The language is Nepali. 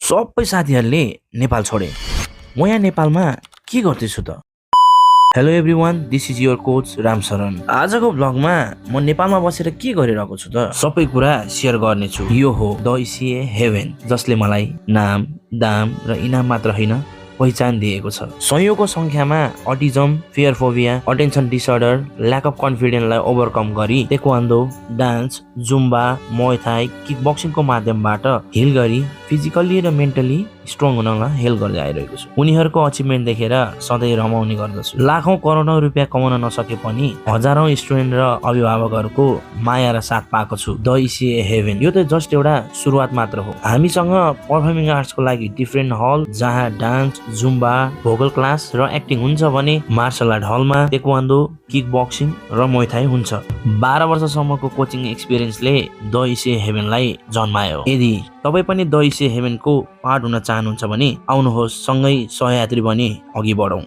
सबै साथीहरूले नेपाल छोडे। म यहाँ नेपालमा के गर्दैछु त? Hello everyone, this is your coach Ramsharan. आजको ब्लगमा म नेपालमा बसेर के गरिरहेको छु त सबै कुरा सेयर गर्नेछु। यो हो द इसिए हेभेन, जसले मलाई नाम, दाम र इनाम मात्र होइन पहिचान दिएको छ। सयौंको संख्यामा autism, fear phobia, attention disorder, lack of कन्फिडेन्सलाई ओभरकम गरी taekwondo, dance, zumba, muay Thai, kick बक्सिङको माध्यमबाट हिल गरी फिजिकल्ली र मेन्टली स्ट्रङ हुनलाई हेल्प गर्दै आइरहेको छु। उनीहरूको अचिभमेन्ट देखेर सधैँ रमाउने गर्दछु। लाखौं करोडौं रुपियाँ कमाउन नसके पनि हजारौं स्टुडेन्ट र अभिभावकहरूको माया र साथ पाएको छु। द इसिए हेभेन यो त जस्ट एउटा सुरुवात मात्र हो। हामीसँग पर्फर्मिङ आर्ट्सको लागि डिफ्रेन्ट हल, जहाँ डान्स, जुम्बा, भोकल क्लास र एक्टिङ हुन्छ भने मार्शल आर्ट हलमा टेक्वान्डो, किक बक्सिङ र मुay थाई हुन्छ। 12 वर्षसम्मको कोचिङ एक्सपिरियन्सले द इसिए हेभेनलाई जन्मायो। यदि तपाईँ पनि द इसिए हेभेनको पार्ट हुन चाहनुहुन्छ भने आउनुहोस्, सँगै सहयात्री बनी अघि बढौं।